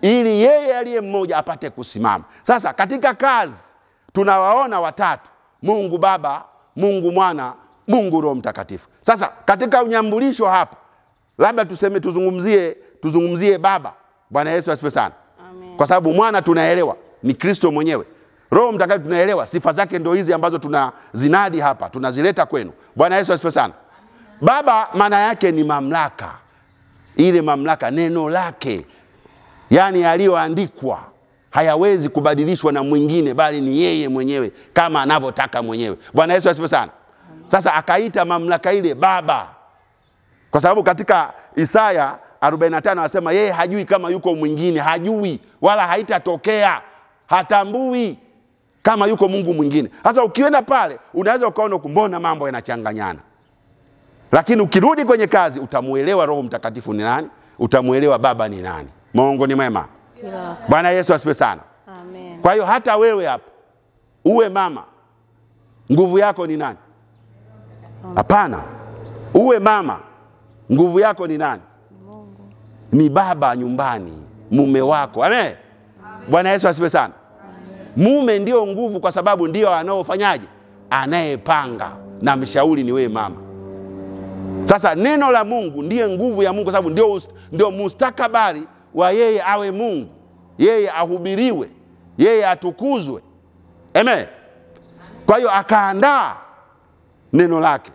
ili yeye aliye mmoja apate kusimama. Sasa katika kazi tunawaona watatu: Mungu Baba, Mungu Mwana, Mungu Roho Mtakatifu. Sasa katika unyambulisho hapa labda tuseme tuzungumzie Baba. Bwana Yesu asifiwe sana. Amen. Kwa sababu Mwana tunaelewa ni Kristo mwenyewe. Roho Mtakatifu tunaelewa sifa zake ndio hizi ambazo tunazinadi hapa, tunazileta kwenu. Bwana Yesu asifiwe sana. Baba maana yake ni mamlaka. Ile mamlaka, neno lake, yani yaliyoandikwa hayawezi kubadilishwa na mwingine, bali ni yeye mwenyewe kama anavyotaka mwenyewe. Bwana Yesu asifiwe sana. Sasa akaita mamlaka ile Baba, kwa sababu katika Isaya 45 anasema yeye hajui kama yuko mwingine, hajui wala haitatokea, hatambui kama yuko Mungu mwingine. Sasa ukienda pale unaweza ukaona mbona mambo yanachanganyana. Lakini ukirudi kwenye kazi utamuelewa Roho Mtakatifu ni nani, utamuelewa Baba ni nani. Mungu ni mwema. Bwana Yesu asifiwe sana. Amen. Kwa hiyo hata wewe hapa uwe mama, nguvu yako ni nani? Hapana. Uwe mama, nguvu yako ni nani? Mungu. Ni baba nyumbani, mume wako. Amen. Bwana Yesu asifiwe sana. Amen. Mume ndio nguvu, kwa sababu ndio anaofanyaje? Anayepanga, na mshauri ni wewe mama. Sasa neno la Mungu ndiye nguvu ya Mungu, kwa sababu ndio mustakabali wa yeye awe Mungu, yeye ahubiriwe, yeye atukuzwe. Amen. Kwa hiyo akaandaa neno lake,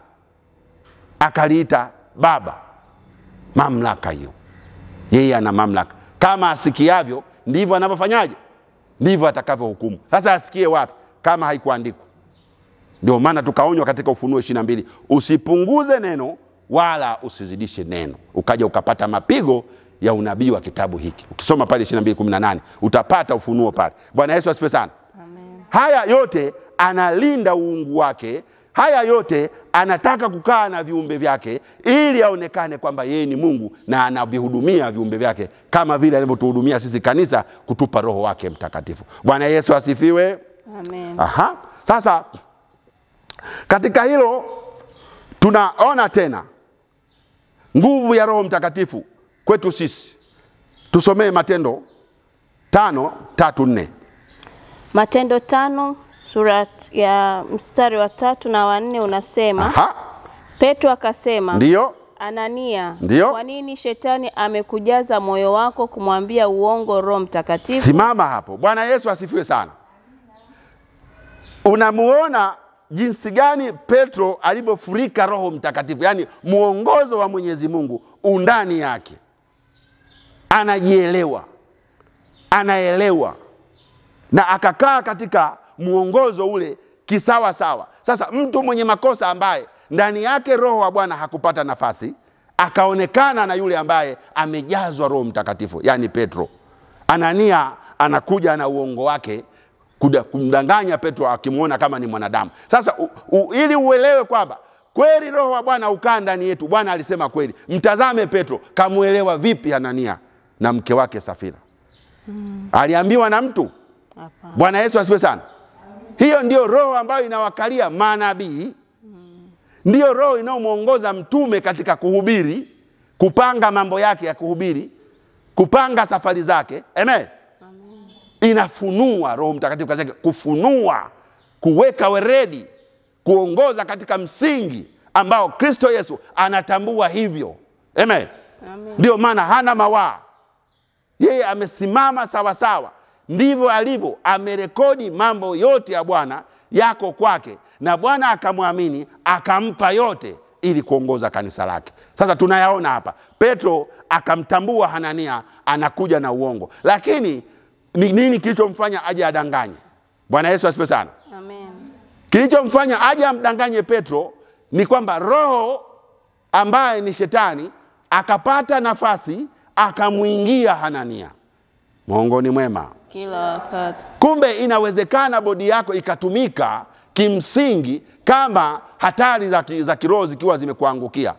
akaliita Baba. Mamlaka hiyo, yeye ana mamlaka. Kama asikiavyo ndivyo anavyofanyaje, ndivyo atakavyohukumu. Sasa asikie wapi kama haikuandikwa? Ndio maana tukaonywa katika Ufunuo 22, usipunguze neno wala usizidishe neno, ukaja ukapata mapigo ya unabii wa kitabu hiki. Ukisoma pale 22:18 utapata ufunuo pale. Bwana Yesu asifiwe sana. Amen. Haya yote analinda uungu wake. Haya yote anataka kukaa na viumbe vyake ili aonekane kwamba yeye ni Mungu na anavihudumia viumbe vyake kama vile alivyotuhudumia sisi kanisa, kutupa Roho wake Mtakatifu. Bwana Yesu asifiwe. Amen. Aha. Sasa katika hilo tunaona tena nguvu ya Roho Mtakatifu kwetu sisi. Tusomee Matendo 5:3-4. Matendo 5 sura ya mstari wa 3 na 4 unasema. Aha. Petro akasema, ndio Anania, ndio, kwa nini shetani amekujaza moyo wako kumwambia uongo Roho Mtakatifu? Simama hapo. Bwana Yesu asifiwe sana. Unamuona jinsi gani Petro alipofurika Roho Mtakatifu, yani muongozo wa Mwenyezi Mungu undani yake. Anajielewa, anaelewa, na akakaa katika muongozo ule kisawa sawa. Sasa mtu mwenye makosa ambaye ndani yake Roho wa Bwana hakupata nafasi, akaonekana na yule ambaye amejazwa Roho Mtakatifu, yani Petro. Anania anakuja na uongo wake kumdanganya Petro akimuona kama ni mwanadamu. Sasa ili uelewe kwamba kweli Roho wa Bwana ukaa ndani yetu, Bwana alisema kweli. Mtazame Petro kamuelewa vipi Anania na mke wake Safira. Aliambiwa na mtu? Bwana Yesu asifiwe sana. Hiyo ndio roho ambayo inawakalia manabii. Ndiyo roho inayomuongoza mtume katika kuhubiri, kupanga mambo yake ya kuhubiri, kupanga safari zake. Amen. Inafunua Roho Mtakatifu kazi yake, kufunua, kuweka weredi, kuongoza katika msingi ambao Kristo Yesu anatambua hivyo. Amen. Ndio maana hana mawaa. Yeye amesimama sawa sawa. Ndivyo alivyo, amerekodi mambo yote ya Bwana yako kwake, na Bwana akamwamini akampa yote ili kuongoza kanisa lake. Sasa tunayaona hapa Petro akamtambua Hanania anakuja na uongo. Lakini ni nini kilichomfanya aje adanganye? Bwana Yesu asifiwe sana. Amen. Kilichomfanya aje amdanganye Petro ni kwamba roho ambaye ni shetani akapata nafasi akamuingia Hanania. Mungu ni mwema kila wakati. Kumbe inawezekana bodi yako ikatumika kimsingi kama hatari za kiroho zikiwa zimekuangukia,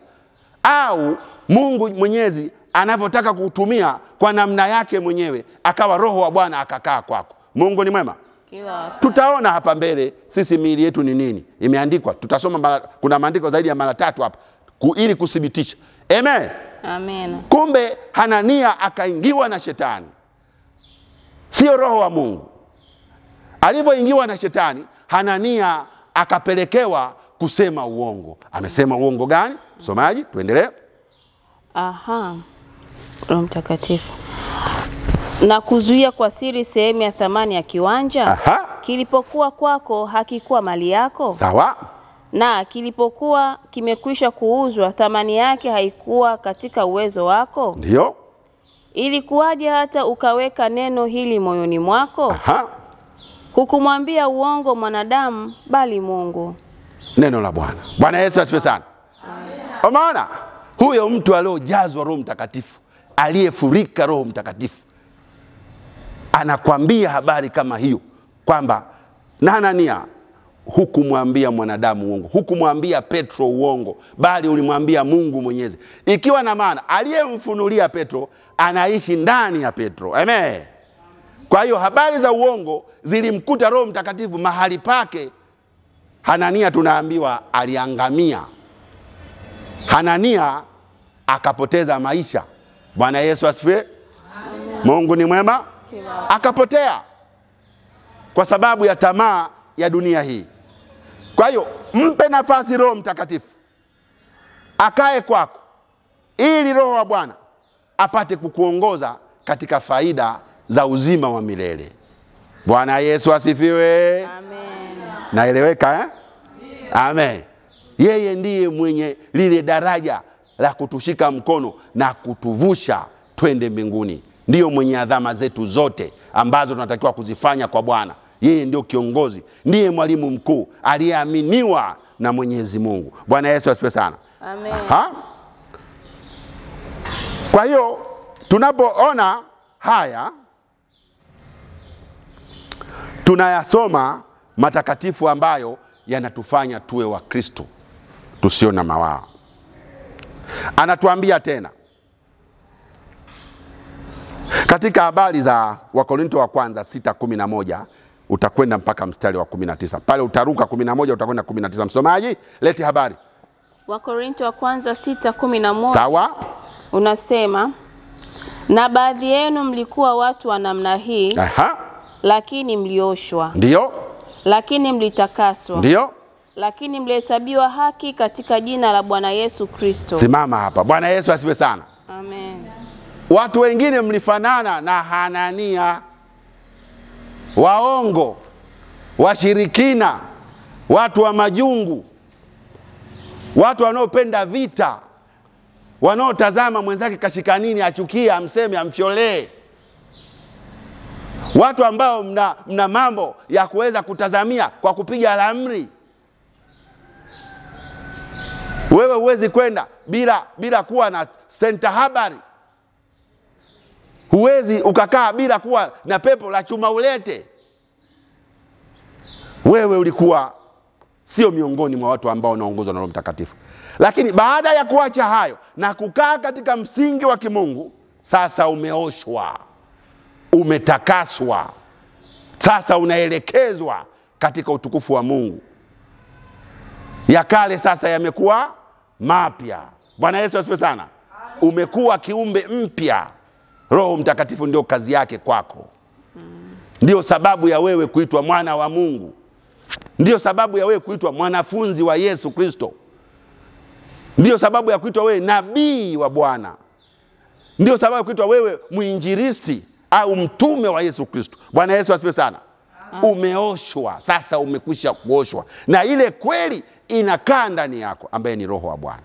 au Mungu Mwenyezi anavyotaka kutumia kwa namna yake mwenyewe, akawa Roho wa Bwana akakaa kwako. Mungu ni mwema kila wakati. Tutaona hapa mbele sisi miili yetu ni nini, imeandikwa. Tutasoma kuna maandiko zaidi ya mara 3 hapa ili kuthibitisha. Amen. Amen. Kumbe Hanania akaingiwa na shetani, sio roho wa Mungu. Alivyoingiwa na shetani, Hanania akapelekewa kusema uongo. Amesema uongo gani? Msomaji, tuendelee. Aha. Roho Mtakatifu. Na kuzuia kwa siri sehemu ya thamani ya kiwanja. Aha. Kilipokuwa kwako hakikuwa mali yako. Sawa. Na kilipokuwa kimekwisha kuuzwa thamani yake haikuwa katika uwezo wako. Ndio. Ilikuwaje hata ukaweka neno hili moyoni mwako? Aha. Hukumwambia uongo mwanadamu bali Mungu. Neno la Bwana. Bwana Yesu asifiwe sana. Kwa maana huyo mtu aliyojazwa Roho Mtakatifu, aliyefurika Roho Mtakatifu, anakwambia habari kama hiyo kwamba Hanania, hukumwambia mwanadamu uongo, hukumwambia Petro uongo, bali ulimwambia Mungu Mwenyezi. Ikiwa na maana aliyemfunulia Petro anaishi ndani ya Petro. Amen. Kwa hiyo habari za uongo zilimkuta Roho Mtakatifu mahali pake. Hanania tunaambiwa aliangamia. Hanania akapoteza maisha. Bwana Yesu asifiwe. Mungu ni mwema. Akapotea kwa sababu ya tamaa ya dunia hii. Kwa hiyo mpe nafasi Roho Mtakatifu akae kwako, ili Roho wa Bwana apate kukuongoza katika faida za uzima wa milele. Bwana Yesu asifiwe. Amen. Naeleweka eh? Amen. Yeye ndiye mwenye lile daraja la kutushika mkono na kutuvusha twende mbinguni. Ndiyo mwenye adhama zetu zote ambazo tunatakiwa kuzifanya kwa Bwana. Yeye ndio kiongozi, ndiye mwalimu mkuu aliyeaminiwa na Mwenyezi Mungu. Bwana Yesu asifiwe sana. Amen. Aha. Kwa hiyo tunapoona haya tunayasoma matakatifu ambayo yanatufanya tuwe wa Kristo tusio na mawaa. Anatuambia tena katika habari za Wakorinto wa kwanza 6:11 utakwenda mpaka mstari wa 19. Pale utaruka 11 utakwenda 19. Msomaji, leti habari. Wakorinto wa kwanza 6:11. Sawa? Unasema, na baadhi yenu mlikuwa watu wa namna hii. Aha. Lakini mlioshwa. Ndio. Lakini mlitakaswa. Ndio. Lakini mlihesabiwa haki katika jina la Bwana Yesu Kristo. Simama hapa. Bwana Yesu asifiwe sana. Amen. Watu wengine mlifanana na Hanania, waongo, washirikina, watu wa majungu, watu wanaopenda vita, wanaotazama mwenzake kashika nini achukie, amseme, amfyolee. Watu ambao mna mambo ya kuweza kutazamia kwa kupiga ramli. Wewe huwezi kwenda bila kuwa na senta habari. Huwezi ukakaa bila kuwa na pepo la chuma ulete. Wewe ulikuwa sio miongoni mwa watu ambao wanaongozwa na Roho Mtakatifu. Lakini baada ya kuacha hayo na kukaa katika msingi wa kimungu, sasa umeoshwa, umetakaswa, sasa unaelekezwa katika utukufu wa Mungu. Ya kale sasa yamekuwa mapya. Bwana Yesu asifiwe sana. Umekuwa kiumbe mpya. Roho Mtakatifu ndio kazi yake kwako. Ndio sababu ya wewe kuitwa mwana wa Mungu. Ndio sababu ya wewe kuitwa mwanafunzi wa Yesu Kristo. Ndio sababu ya kuitwa wewe nabii wa Bwana. Ndio sababu ya kuitwa wewe mwinjilisti au mtume wa Yesu Kristo. Bwana Yesu asifiwe sana. Umeoshwa, sasa umekwisha kuoshwa. Na ile kweli inakaa ndani yako ambaye ni Roho wa Bwana.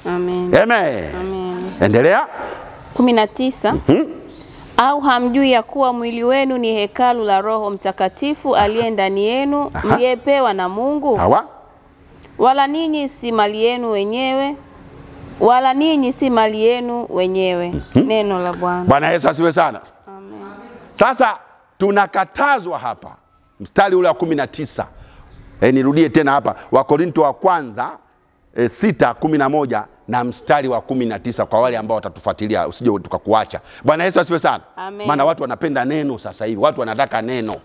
Amen. Amen. Amen. Endelea. 19. Au hamjui ya kuwa mwili wenu ni hekalu la Roho Mtakatifu aliye ndani yenu, mliyepewa na Mungu? Sawa. Wala ninyi si mali yenu wenyewe, wala ninyi si mali yenu wenyewe. Neno la Bwana. Bwana Yesu asifiwe sana. Amen. Sasa tunakatazwa hapa mstari ule wa 19. Nirudie tena hapa Wakorinto wa kwanza 6:11 na mstari wa 19 kwa wale ambao watatufuatilia, usije tukakuacha. Bwana Yesu asifiwe sana. Maana watu wanapenda neno sasa hivi, watu wanataka neno.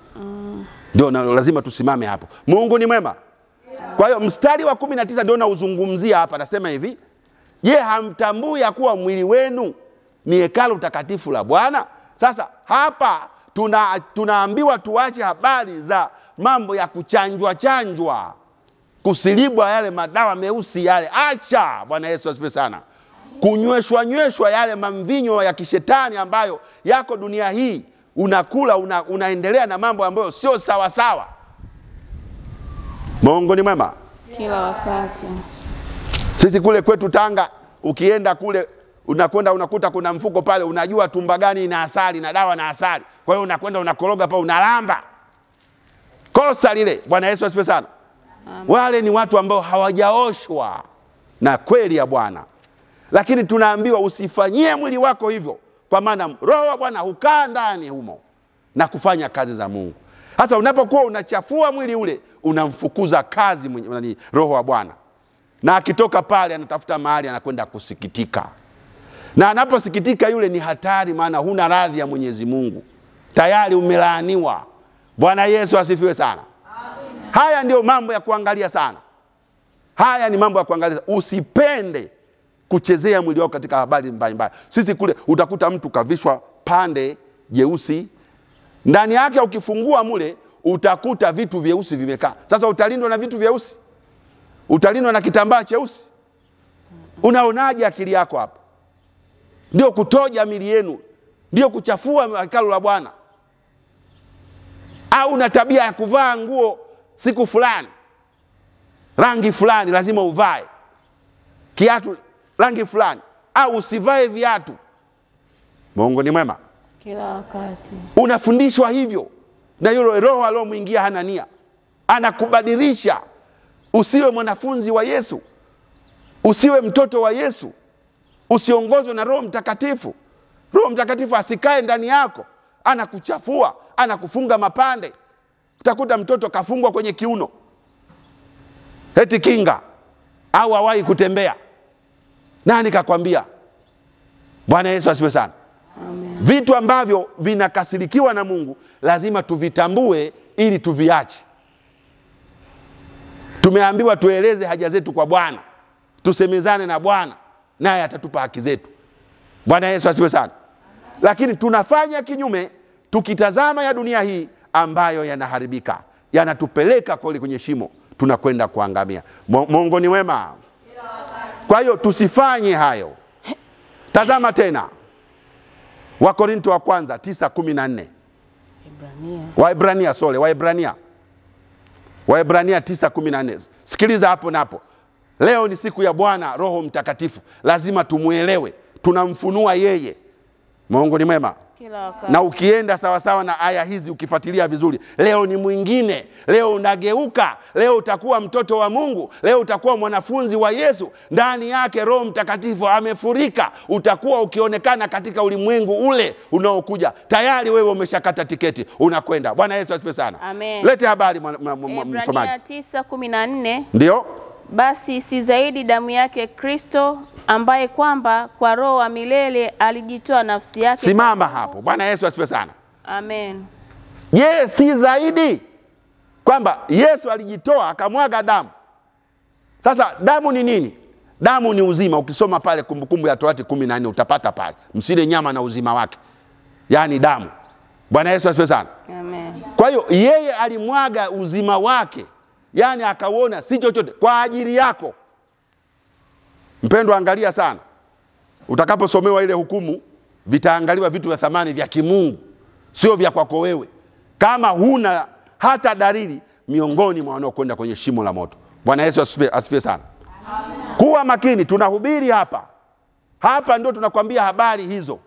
Ndio lazima tusimame hapo. Mungu ni mwema. Kwa hiyo mstari wa 19 ndio nauzungumzia hapa. Nasema hivi, je, hamtambui ya kuwa mwili wenu ni hekalu takatifu la Bwana? Sasa hapa Tunaambiwa tuache habari za mambo ya kuchanjwa chanjwa, kusilibwa yale madawa meusi yale. Acha. Bwana Yesu asifiwe sana. Kunyweshwa nyweshwa yale mamvinyo ya kishetani ambayo yako dunia hii. Unakula, unaendelea na mambo ambayo sio sawa sawa. Mungu ni mwema kila wakati. Sisi kule kwetu Tanga, ukienda kule unakwenda unakuta kuna mfuko pale, unajua tumba gani ina asali na dawa na asali. Kwa hiyo unakwenda unakoroga pale, unalamba. Kosa lile. Bwana Yesu asifiwe sana. Amen. Wale ni watu ambao hawajaoshwa na kweli ya Bwana. Lakini tunaambiwa usifanyie mwili wako hivyo, kwa maana Roho wa Bwana hukaa ndani humo na kufanya kazi za Mungu. Hata unapokuwa unachafua mwili ule, unamfukuza kazi mwenye Roho wa Bwana. Na akitoka pale anatafuta mahali anakwenda kusikitika. Na anaposikitika yule ni hatari, maana huna radhi ya Mwenyezi Mungu. Tayari umelaaniwa. Bwana Yesu asifiwe sana. Amen. Haya ndio mambo ya kuangalia sana. Haya ni mambo ya kuangalia. Usipende kuchezea mwili wako katika habari mbalimbali. Sisi kule utakuta mtu kavishwa pande jeusi, ndani yake ukifungua mule utakuta vitu vyeusi vimekaa. Sasa utalindwa na vitu vyeusi? Utalindwa na kitambaa cheusi? Unaonaje akili yako hapo? Ndio kutoja mili yenu, ndio kuchafua hekalu la Bwana. Au una tabia ya kuvaa nguo siku fulani, rangi fulani lazima uvae, kiatu rangi fulani, au usivae viatu. Mungu ni mwema kila wakati. Unafundishwa hivyo na yule roho aliyomuingia Hanania, anakubadilisha usiwe mwanafunzi wa Yesu, usiwe mtoto wa Yesu, usiongozwe na Roho Mtakatifu. Roho Mtakatifu asikae ndani yako, anakuchafua, anakufunga mapande. Utakuta mtoto kafungwa kwenye kiuno, eti kinga, au hawahi kutembea. Nani kakwambia? Bwana Yesu asifiwe sana. Amen. Vitu ambavyo vinakasirikiwa na Mungu lazima tuvitambue ili tuviache. Tumeambiwa tueleze haja zetu kwa Bwana, tusemezane na Bwana, naye atatupa haki zetu. Bwana Yesu asifiwe sana. Lakini tunafanya kinyume, tukitazama ya dunia hii ambayo yanaharibika, yanatupeleka kule kwenye shimo, tunakwenda kuangamia. Mungu ni mwema. Kwa hiyo tusifanye hayo. Tazama tena Wakorinto wa kwanza 9:14. Waebrania, sole, Waebrania. Waebrania 9:14. Sikiliza hapo na hapo. Leo ni siku ya Bwana Roho Mtakatifu. Lazima tumuelewe. Tunamfunua yeye. Mungu ni mwema. Kila wakati. Na ukienda sawa sawa na aya hizi ukifuatilia vizuri, leo ni mwingine, leo unageuka, leo utakuwa mtoto wa Mungu, leo utakuwa mwanafunzi wa Yesu, ndani yake Roho Mtakatifu amefurika. Utakuwa ukionekana katika ulimwengu ule unaokuja. Tayari wewe umeshakata tiketi, unakwenda. Bwana Yesu asifiwe sana. Amen. Lete habari msomaji. Ibrania 9:14. Ndio. Basi si zaidi damu yake Kristo, ambaye kwamba kwa Roho wa milele alijitoa nafsi yake. Simama hapo. Bwana Yesu asifiwe sana. Amen. Je, si zaidi kwamba Yesu alijitoa akamwaga damu? Sasa damu ni nini? Damu ni uzima. Ukisoma pale Kumbukumbu ya Torati 14 utapata pale, msile nyama na uzima wake, yaani damu. Bwana Yesu asifiwe sana. Amen. Kwa hiyo yeye alimwaga uzima wake, yaani akauona si chochote kwa ajili yako. Mpendwa, angalia sana. Utakaposomewa ile hukumu, vitaangaliwa vitu vya thamani vya kimungu, sio vya kwako wewe. Kama huna hata dalili, miongoni mwa wanaokwenda kwenye shimo la moto. Bwana Yesu asifiwe sana. Amen. Kuwa makini, tunahubiri hapa. Hapa ndio tunakwambia habari hizo.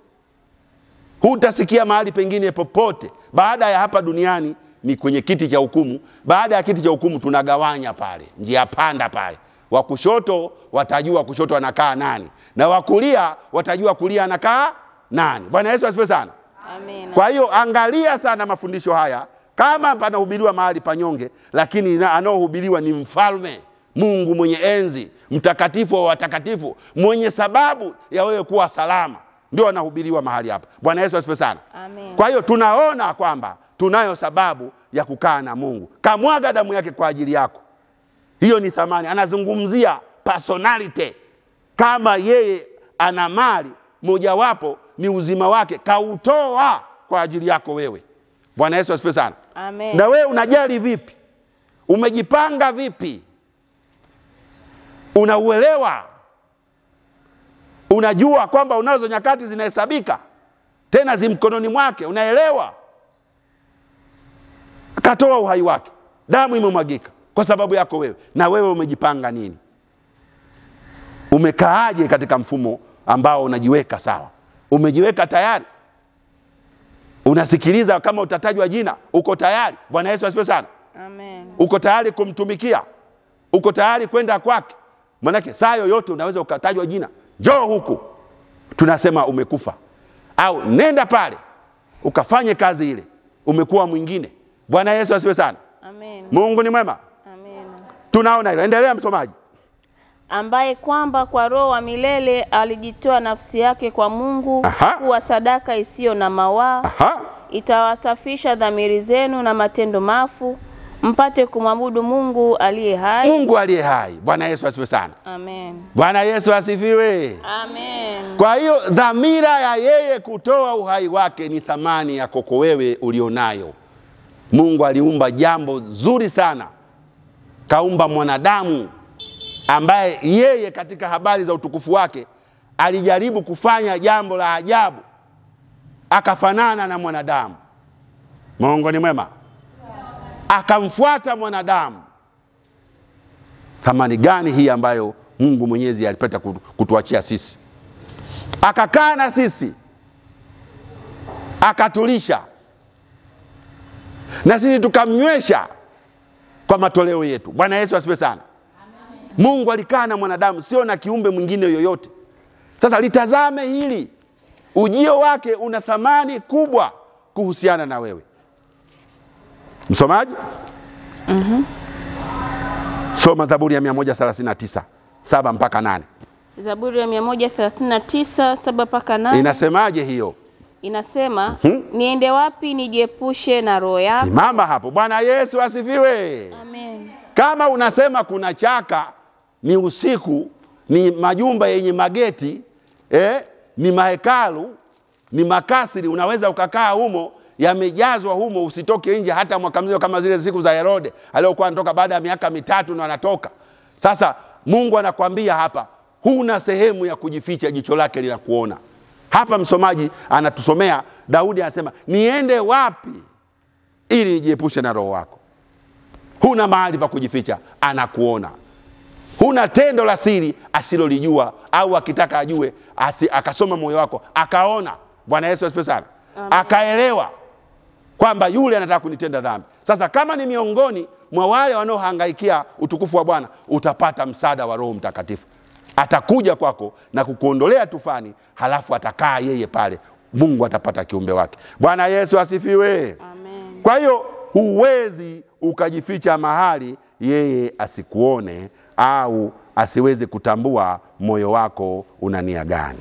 Hutasikia mahali pengine popote. Baada ya hapa duniani ni kwenye kiti cha hukumu. Baada ya kiti cha hukumu tunagawanya pale, njia panda pale. Wa kushoto watajua kushoto anakaa nani, na wa kulia watajua kulia anakaa nani. Bwana Yesu asifiwe sana. Amen. Kwa hiyo angalia sana mafundisho haya. Kama panahubiriwa mahali panyonge, lakini anaohubiriwa ni mfalme, Mungu mwenye enzi, mtakatifu wa watakatifu, mwenye sababu ya wewe kuwa salama, ndio anahubiriwa mahali hapa. Bwana Yesu asifiwe sana. Amen. Kwa hiyo tunaona kwamba tunayo sababu ya kukaa na Mungu. Kamwaga damu yake kwa ajili yako. Hiyo ni thamani. Anazungumzia personality. Kama yeye ana mali, mojawapo ni uzima wake, kautoa kwa ajili yako wewe. Bwana Yesu asifiwe sana. Amen. Na wewe unajali vipi? Umejipanga vipi? Unauelewa? Unajua kwamba unazo nyakati zinahesabika, tena zimkononi mwake, unaelewa? Akatoa uhai wake, damu imemwagika kwa sababu yako wewe. Na wewe umejipanga nini? Umekaaje katika mfumo ambao unajiweka sawa? Umejiweka tayari? Unasikiliza kama utatajwa jina, uko tayari? Bwana Yesu asifiwe sana. Amen. Uko tayari kumtumikia? Uko tayari kwenda kwake? Manake saa yoyote unaweza ukatajwa jina, njoo huku, tunasema umekufa, au nenda pale ukafanye kazi ile, umekuwa mwingine. Bwana Yesu asifiwe sana. Amen. Mungu ni mwema. Amen. Tunaona hilo. Endelea msomaji. Ambaye kwamba kwa roho wa milele alijitoa nafsi yake kwa Mungu kuwa sadaka isiyo na mawaa, itawasafisha dhamiri zenu na matendo mafu, mpate kumwabudu Mungu aliye hai. Mungu aliye hai. Bwana Yesu asifiwe sana. Amen. Bwana Yesu asifiwe. Amen. Kwa hiyo dhamira ya yeye kutoa uhai wake ni thamani ya koko wewe ulionayo. Mungu aliumba jambo zuri sana. Kaumba mwanadamu ambaye yeye katika habari za utukufu wake alijaribu kufanya jambo la ajabu, akafanana na mwanadamu. Mungu ni mwema. Akamfuata mwanadamu. Thamani gani hii ambayo Mungu Mwenyezi alipata kutuachia sisi? Akakaa na sisi, akatulisha, na sisi tukamnywesha kwa matoleo yetu. Bwana Yesu asifiwe sana. Amen. Mungu alikaa na mwanadamu, sio na kiumbe mwingine yoyote. Sasa litazame hili. Ujio wake una thamani kubwa kuhusiana na wewe. Msomaji? Soma Zaburi ya 139, 7 mpaka 8. Zaburi ya 139, 7 mpaka 8. Inasemaje hiyo? Inasema, niende wapi nijiepushe na roho yako? Simama hapo. Bwana Yesu asifiwe. Amen. Kama unasema kuna chaka, ni usiku, ni majumba yenye mageti, ni mahekalu, ni makasiri, unaweza ukakaa humo, yamejazwa humo, usitoke nje hata mwaka mzima, kama zile siku za Herode aliyokuwa anatoka baada ya miaka 3 na anatoka. Sasa Mungu anakuambia hapa, huna sehemu ya kujificha, jicho lake linakuona. Hapa msomaji anatusomea Daudi anasema, niende wapi ili nijiepushe na roho wako? Huna mahali pa kujificha, anakuona. Huna tendo la siri asilolijua, au akitaka ajue, akasoma moyo wako, akaona. Bwana Yesu asifiwe sana. Akaelewa kwamba yule anataka kunitenda dhambi. Sasa kama ni miongoni mwa wale wanaohangaikia utukufu wa Bwana, utapata msaada wa Roho Mtakatifu. Atakuja kwako na kukuondolea tufani, halafu atakaa yeye pale. Mungu atapata kiumbe wake. Bwana Yesu asifiwe. Amen. Kwa hiyo huwezi ukajificha mahali yeye asikuone au asiweze kutambua moyo wako una nia gani.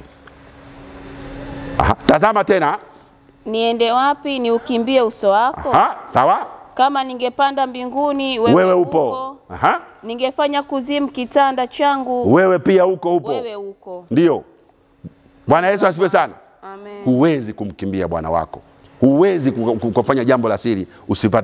Tazama tena. Niende wapi niukimbie uso wako? Sawa? Kama ningepanda mbinguni, wewe upo. Ningefanya kuzimu kitanda changu, wewe pia uko upo. Wewe uko. Ndio. Bwana Yesu asifiwe sana. Amen. Huwezi kumkimbia Bwana wako. Huwezi kufanya jambo la siri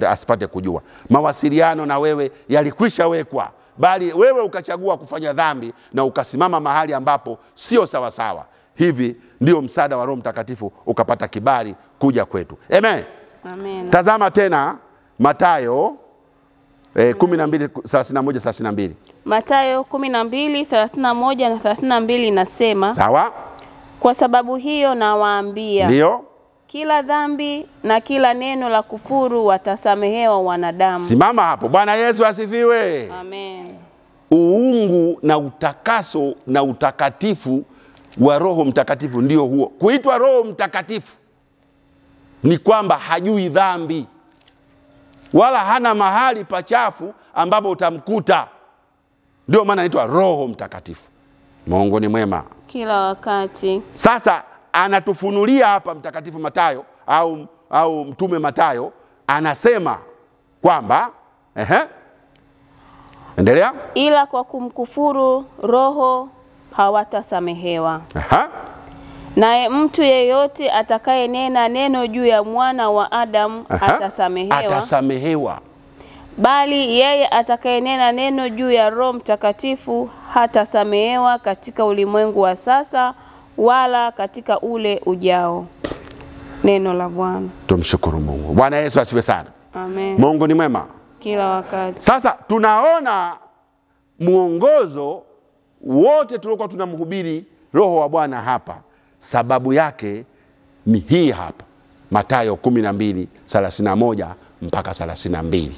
asipate kujua. Mawasiliano na wewe yalikwisha wekwa, bali wewe ukachagua kufanya dhambi na ukasimama mahali ambapo sio sawa sawa. Hivi ndio msaada wa Roho Mtakatifu ukapata kibali kuja kwetu. Amen. Amen. Tazama tena Mathayo 12:31 32. Mathayo 12:31 na 32 inasema, sawa? Kwa sababu hiyo nawaambia, ndio, kila dhambi na kila neno la kufuru watasamehewa wanadamu. Simama hapo. Bwana Yesu asifiwe. Amen. Uungu na utakaso na utakatifu wa Roho Mtakatifu ndio huo. Kuitwa Roho Mtakatifu ni kwamba hajui dhambi, wala hana mahali pachafu ambapo utamkuta. Ndio maana anaitwa Roho Mtakatifu. Mungu ni mwema kila wakati. Sasa anatufunulia hapa Mtakatifu Mathayo au Mtume Mathayo anasema kwamba endelea. Ila kwa kumkufuru Roho hawatasamehewa. Naye mtu yeyote atakayenena neno juu ya mwana wa Adamu atasamehewa. Atasamehewa. Bali yeye atakayenena neno juu ya Roho Mtakatifu hatasamehewa katika ulimwengu wa sasa wala katika ule ujao. Neno la Bwana. Tumshukuru Mungu. Bwana Yesu asifiwe sana. Amen. Mungu ni mwema kila wakati. Sasa tunaona muongozo wote tuliokuwa tunamhubiri Roho wa Bwana hapa, sababu yake ni hii hapa, Mathayo 12:31 mpaka 32.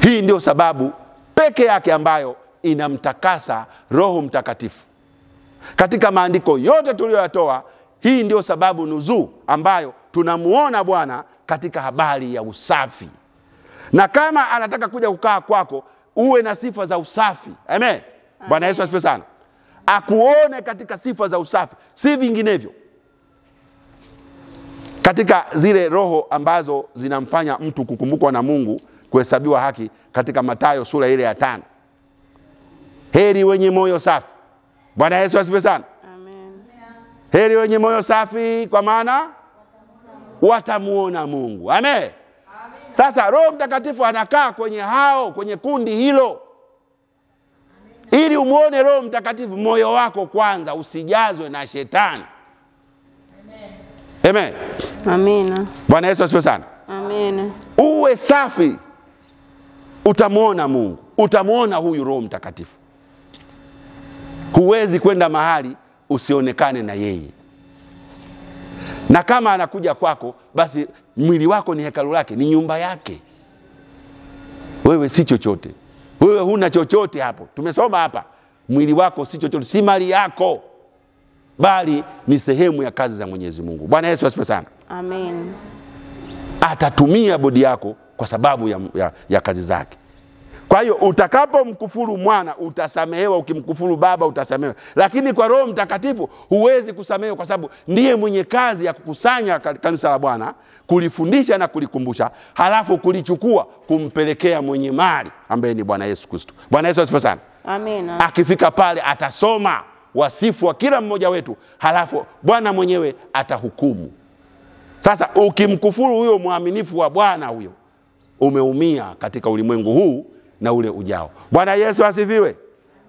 Hii ndio sababu peke yake ambayo inamtakasa Roho Mtakatifu. Katika maandiko yote tuliyoyatoa, hii ndio sababu nuzuu ambayo tunamuona Bwana katika habari ya usafi. Na kama anataka kuja kukaa kwako, uwe na sifa za usafi. Amen. Bwana Yesu asifiwe sana. Akuone katika sifa za usafi, si vinginevyo. Katika zile roho ambazo zinamfanya mtu kukumbukwa na Mungu, kuhesabiwa haki, katika Mathayo sura ile ya 5. Heri wenye moyo safi. Bwana Yesu asifiwe sana. Amen. Heri wenye moyo safi, kwa maana watamuona Mungu. Amen. Amen. Sasa Roho Mtakatifu anakaa kwenye hao, kwenye kundi hilo. Ili umuone Roho Mtakatifu, moyo wako kwanza usijazwe na shetani. Amen. Amina. Bwana Yesu asifiwe sana. Amina. Uwe safi, utamuona Mungu, utamuona huyu Roho Mtakatifu. Huwezi kwenda mahali usionekane na yeye. Na kama anakuja kwako, basi mwili wako ni hekalu lake, ni nyumba yake. Wewe si chochote. Wewe huna chochote hapo. Tumesoma hapa, mwili wako si chochote, si mali yako, bali ni sehemu ya kazi za Mwenyezi Mungu. Bwana Yesu asifiwe sana. Amen. Atatumia bodi yako kwa sababu ya kazi zake. Kwa hiyo utakapomkufuru mwana utasamehewa, ukimkufuru baba utasamehewa. Lakini kwa Roho Mtakatifu huwezi kusamehewa, kwa sababu ndiye mwenye kazi ya kukusanya kanisa la Bwana, kulifundisha na kulikumbusha, halafu kulichukua kumpelekea mwenye mali ambaye ni Bwana Yesu Kristo. Bwana Yesu asifiwe sana. Amina. Akifika pale atasoma wasifu wa kila mmoja wetu, halafu Bwana mwenyewe atahukumu. Sasa ukimkufuru huyo mwaminifu wa Bwana, huyo umeumia katika ulimwengu huu na ule ujao. Bwana Yesu asifiwe.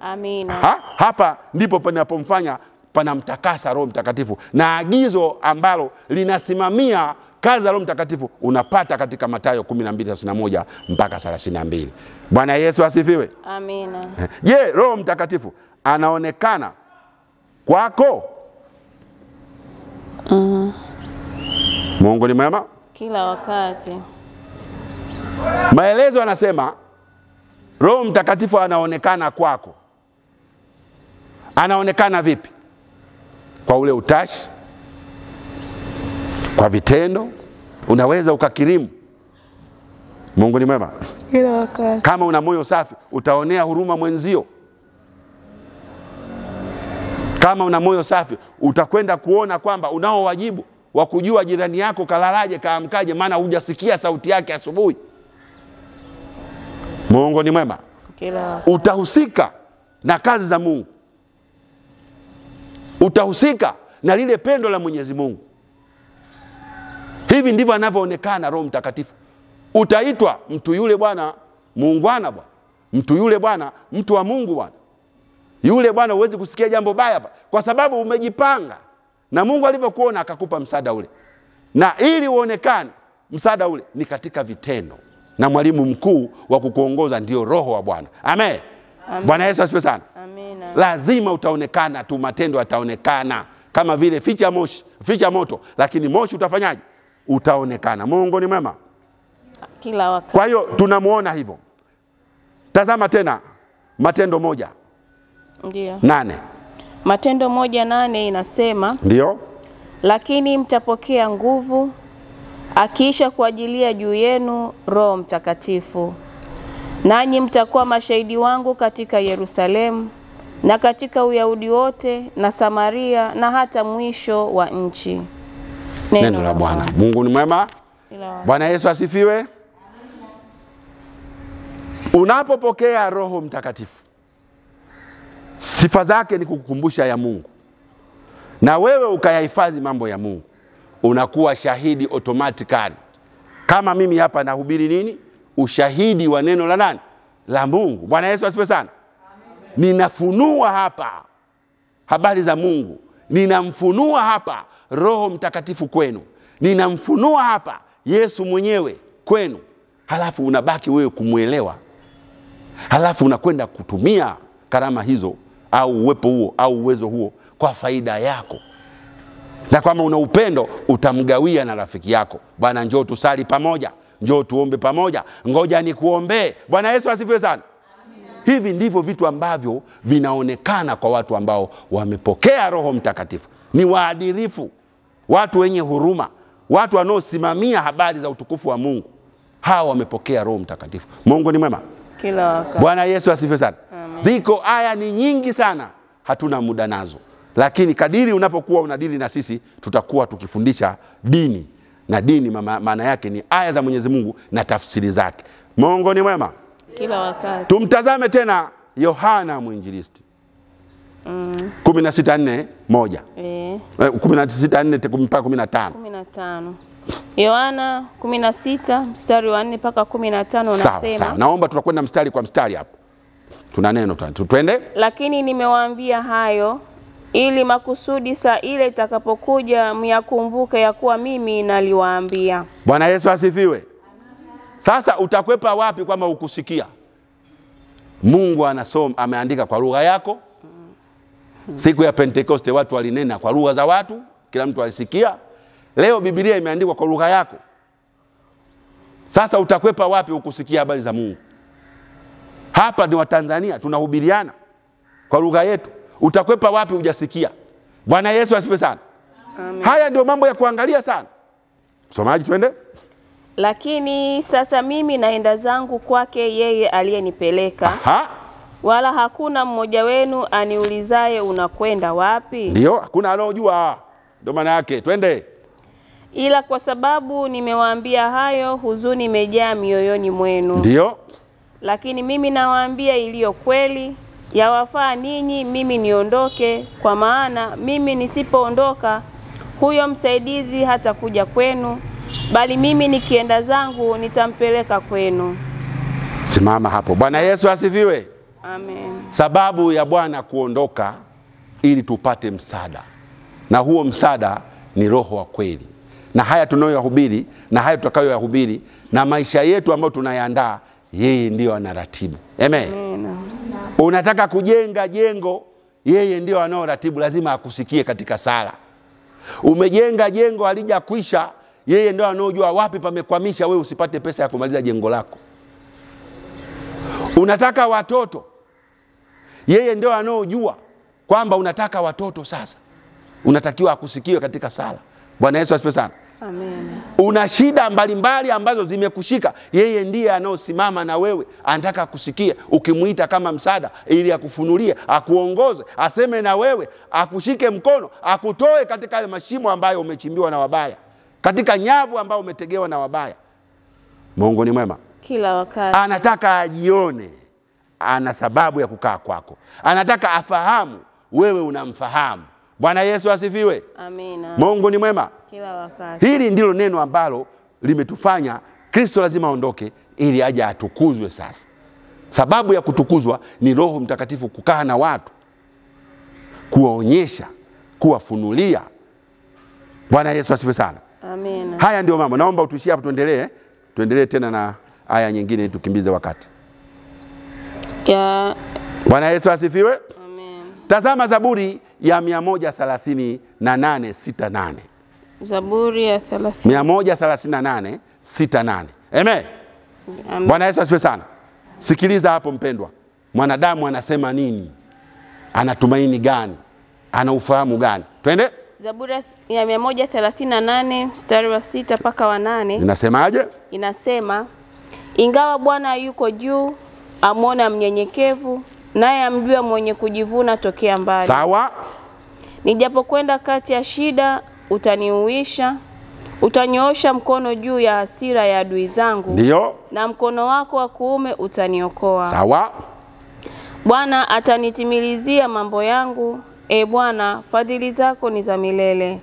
Amina. Hapa ndipo panapomfanya panamtakasa Roho Mtakatifu, na agizo ambalo linasimamia kazi ya Roho Mtakatifu unapata katika Mathayo 12:31 mpaka 32. Bwana Yesu asifiwe. Amina. Je, Roho Mtakatifu anaonekana kwako? Mungu ni mwema kila wakati. Maelezo anasema Roho Mtakatifu anaonekana kwako. Anaonekana vipi? Kwa ule utashi, kwa vitendo, unaweza ukakirimu. Mungu ni mwema kila wakati. Kama una moyo safi, utaonea huruma mwenzio. Kama una moyo safi, utakwenda kuona kwamba unao wajibu wa kujua jirani yako kalalaje, kaamkaje, maana hujasikia sauti yake asubuhi. Mungu ni mwema. Kila utahusika na kazi za Mungu. Utahusika na lile pendo la Mwenyezi Mungu. Hivi ndivyo anavyoonekana Roho Mtakatifu. Utaitwa mtu yule bwana muungwana bwana, mtu yule bwana mtu wa Mungu bwana. Yule bwana huwezi kusikia jambo baya hapa, kwa sababu umejipanga na Mungu alivyokuona akakupa msaada ule. Na ili uonekane msaada ule ni katika vitendo, na mwalimu mkuu wa kukuongoza ndio Roho wa Bwana. Amen. Amen. Bwana Yesu asifiwe sana. Amina. Lazima utaonekana tu, matendo yataonekana. Kama vile ficha moshi, ficha moto, lakini moshi utafanyaje? Utaonekana. Mungu ni mwema kila wakati. Kwa hiyo tunamuona hivyo. Tazama tena Matendo 1. Ndio. 8. Matendo 1:8 inasema, ndio, lakini mtapokea nguvu akiisha kuajilia juu yenu Roho Mtakatifu, nanyi mtakuwa mashahidi wangu katika Yerusalemu na katika Uyahudi wote na Samaria na hata mwisho wa nchi. Neno la Bwana. Mungu ni mwema. Bwana Yesu asifiwe. Unapopokea Roho Mtakatifu, sifa zake ni kukukumbusha ya Mungu. na wewe ukayahifadhi mambo ya Mungu, unakuwa shahidi automatically. Kama mimi hapa nahubiri nini? Ushahidi wa neno la nani? La Mungu. Bwana Yesu asifiwe sana. Amen. Ninafunua hapa habari za Mungu. Ninamfunua hapa Roho Mtakatifu kwenu. Ninamfunua hapa Yesu mwenyewe kwenu. Halafu unabaki wewe kumuelewa. Halafu unakwenda kutumia karama hizo au uwepo huo au uwezo huo kwa faida yako. Na kama una upendo utamgawia na rafiki yako. Bwana njoo tusali pamoja, njoo tuombe pamoja, ngoja nikuombee. Bwana Yesu asifiwe sana. Amina. Hivi ndivyo vitu ambavyo vinaonekana kwa watu ambao wamepokea Roho Mtakatifu. Ni waadilifu, watu wenye huruma, watu wanaosimamia habari za utukufu wa Mungu. Hawa wamepokea Roho Mtakatifu. Mungu ni mwema kila wakati. Bwana Yesu asifiwe sana. Amen. Ziko aya ni nyingi sana, hatuna muda nazo. Lakini kadiri unapokuwa unadili na sisi, tutakuwa tukifundisha dini. Na dini maana yake ni aya za Mwenyezi Mungu na tafsiri zake. Mungu ni mwema kila wakati. Tumtazame tena Yohana Mwinjilisti. 16:4-1. 16:4 mpaka 15. 15. Yohana 16 mstari wa 4 mpaka 15 unasema. Sawa. Naomba tutakwenda mstari kwa mstari hapo. Tuna neno twende. Lakini nimewaambia hayo ili makusudi saa ile itakapokuja myakumbuke ya kuwa mimi naliwaambia. Bwana Yesu asifiwe. Sasa utakwepa wapi kwamba ukusikia? Mungu anasoma, ameandika kwa lugha yako. Siku ya Pentekoste watu walinena kwa lugha za watu, kila mtu alisikia. Leo Biblia imeandikwa kwa lugha yako. Sasa utakwepa wapi ukusikia habari za Mungu? Hapa ni Watanzania tunahubiriana kwa lugha yetu. Utakwepa wapi hujasikia? Bwana Yesu asifiwe sana. Amen. Haya ndio mambo ya kuangalia sana. Msomaji twende. Lakini sasa mimi naenda zangu kwake yeye aliyenipeleka. Aha. Wala hakuna mmoja wenu aniulizaye unakwenda wapi? Ndio, hakuna anayojua. Ndio maana yake. Twende. Ila kwa sababu nimewaambia hayo, huzuni imejaa mioyoni mwenu. Ndio. Lakini mimi nawaambia iliyo kweli, yawafaa ninyi mimi niondoke, kwa maana mimi nisipoondoka huyo msaidizi hatakuja kwenu, bali mimi nikienda zangu nitampeleka kwenu. Simama hapo. Bwana Yesu asifiwe. Amen. Sababu ya Bwana kuondoka ili tupate msaada. Na huo msaada ni Roho wa kweli. Na haya tunayoyahubiri na haya tutakayoyahubiri na maisha yetu ambayo tunayaandaa, yeye ndiyo anaratibu. Amen. Amen. Unataka kujenga jengo, yeye ndiyo anaoratibu, lazima akusikie katika sala. Umejenga jengo halijakwisha, yeye ndio anaojua wapi pamekwamisha wewe usipate pesa ya kumaliza jengo lako. Unataka watoto, yeye ndio anaojua kwamba unataka watoto sasa. Unatakiwa akusikie katika sala. Bwana Yesu asifiwe sana. Amen. Una shida mbalimbali ambazo zimekushika, yeye ndiye anaosimama na wewe, anataka kusikia ukimuita kama msaada ili akufunulie, akuongoze, aseme na wewe, akushike mkono, akutoe katika yale mashimo ambayo umechimbiwa na wabaya, katika nyavu ambayo umetegewa na wabaya. Mungu ni mwema kila wakati. Anataka ajione ana sababu ya kukaa kwako. Anataka afahamu wewe unamfahamu. Bwana Yesu asifiwe. Amina. Mungu ni mwema kila wakati. Hili ndilo neno ambalo limetufanya Kristo lazima aondoke ili aje atukuzwe sasa. Sababu ya kutukuzwa ni Roho Mtakatifu kukaa na watu, kuwaonyesha, kuwafunulia. Bwana Yesu asifiwe sana. Amina. Haya ndio mambo. Naomba utuishie hapo, tuendelee. Tuendelee tena na aya nyingine tukimbize wakati. Ya. Bwana Yesu asifiwe. Amen. Tazama Zaburi ya 138:6-8. Zaburi ya 138:6-8. Amen. Amen. Bwana Yesu asifiwe sana. Sikiliza hapo mpendwa. Mwanadamu anasema nini? Anatumaini gani? Ana ufahamu gani? Twende. Zaburi ya 138 mstari wa 6 mpaka wa 8. Inasemaje? Inasema, ingawa Bwana yuko juu, amwona mnyenyekevu, naye amjua mwenye kujivuna tokea mbali. Sawa. Nijapokwenda kati ya shida, utaniuisha, utanyoosha mkono juu ya hasira ya adui zangu. Ndio. Na mkono wako wa kuume utaniokoa. Sawa. Bwana atanitimilizia mambo yangu, E Bwana, fadhili zako ni za milele.